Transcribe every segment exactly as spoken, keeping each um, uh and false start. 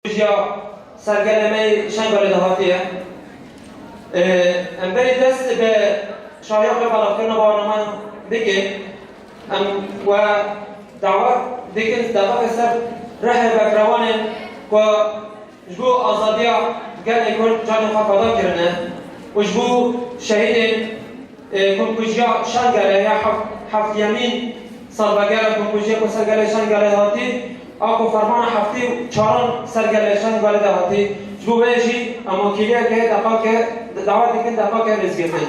Jiya sergelê me yê Şengalê de hatiye. Ee, em berî dest bi şahiya xwe belavkirina barnameyan bikin. Em we dawet dikin, dawetê ser rihê vekrewanên ku ji bo azadiya gelê Kurd canê xwe feda kirine û ji bo şehîdên, e, komkujiya Şengalê ya hef-, heftiyemîn salvegera komkujiya ku ser gelê Şengalê hatî, a ku fermana heftê û çaran ser gelê Şengalê de hatî. Ji bo vê jî em wekîliyeke deqake, dawet dikin deqake rêzgirtin.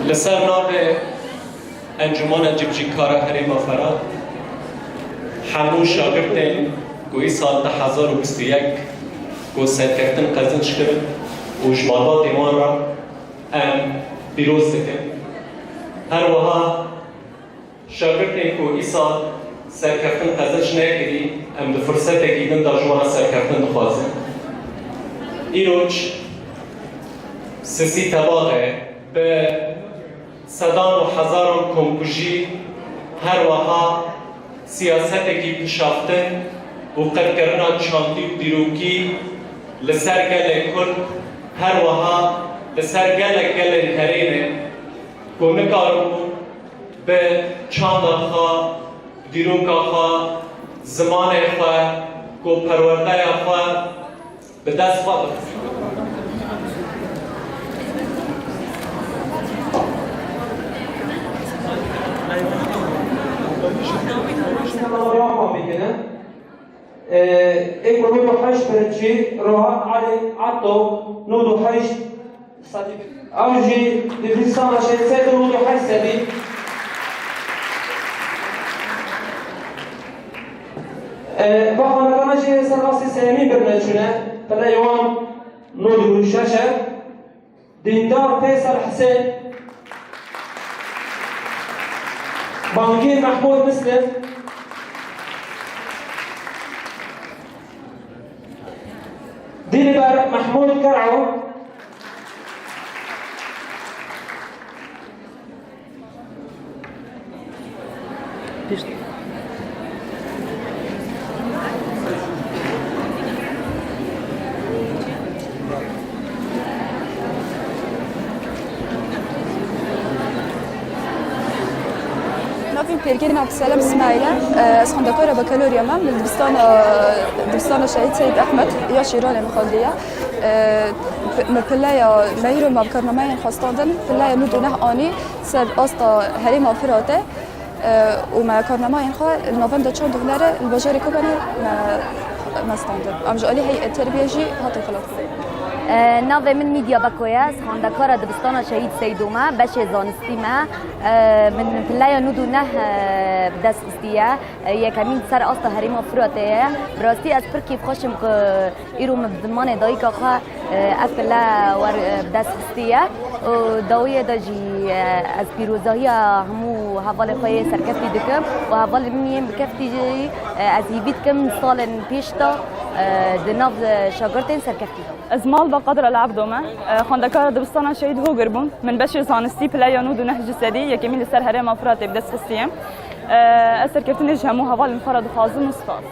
Li ser navê Encûmena Civcîkara Herêma Firat, hemû şagirtên ku îsal du hezar û bîst û yek ku serkeftin qezinc kirin û ji malbatên wan re em pîroz dikin. Her wiha şagirtên ku îsal serkeftin qezinc nekirî, em di firsetekî din de ji wan re serkeftin dixwazin. Îroj Sisî Tebaxê bi sedan û hezaran komkujî, her wiha siyasetekî pişaftin û qirkirina çandî û dîrokî li ser gelê Kurd, her wiha li ser gelek gelên herêmê ku nikaribûn bi çanda xwe, dîroka xwe, zimanê xwe, ku perwerdeya xwe bi dest xwe bixin. Ê ku nod û heşt piriçî Rohat Elî Ato, nod û heşt sedî. Ew jî di dîstana şêst sed û nod û heşt sedî. E, va xanekana jî ser rastî sêyemîn birine çûne, peleyê wan nod û şeş e. Dîndar Fêsel Hisên, Bangîr Mehmûd Mislim, Dîlber Mehmûd Kero, Navê min Pêrgên Ebdulselam Îsmaîl e. Ez xwendekara bakalorya me. Min dibistana, dibistana Şehîd Seyîd Ehmed ya Şîranê min xwendiye. Min pileya, me îro me bi karnameyên xwe standin, pileya nod û neh anî ser asta herêma Firatê. Û me karnameyên xwe li Navenda Çand û Hunerê li bajarê Kobanê me, me standin. Em ji alî heyetê terbiyê jî hatin xelatkirin. E, navê min Mîdya Beko ye, ez xwendekara dibistana Şehîd Seydo me, beşê zanistî me. E, min pileya nod û neh, e, bi dest xistiye. E, yekemîn ser asta herêma Firatê ye. Bi rastî ez pir kêfxweş im ku îro min bi zimanê dayika xwe, e, ev pile wer, e, bi dest xistiye. Û dawiyê de jî, e, ez pîrozahiya hemû hevalê xwe yê serkeftî dikim û hevalên min yên bikeftî jî, e, ez hîvî dikim salên pêş de, e, di nav, e, şagirtên serkeftî de. Ez Malba Qadra Li Ebdo me, e, xwendekara dibistana Şehîd Hogir bûm. Min beşê zanistî pileya nod û neh ji sedî yekemîn li ser herêma Firatê bi dest xistiye. E, ez serkeftinê ji hemû hevalên xwe re dixwazim û spas.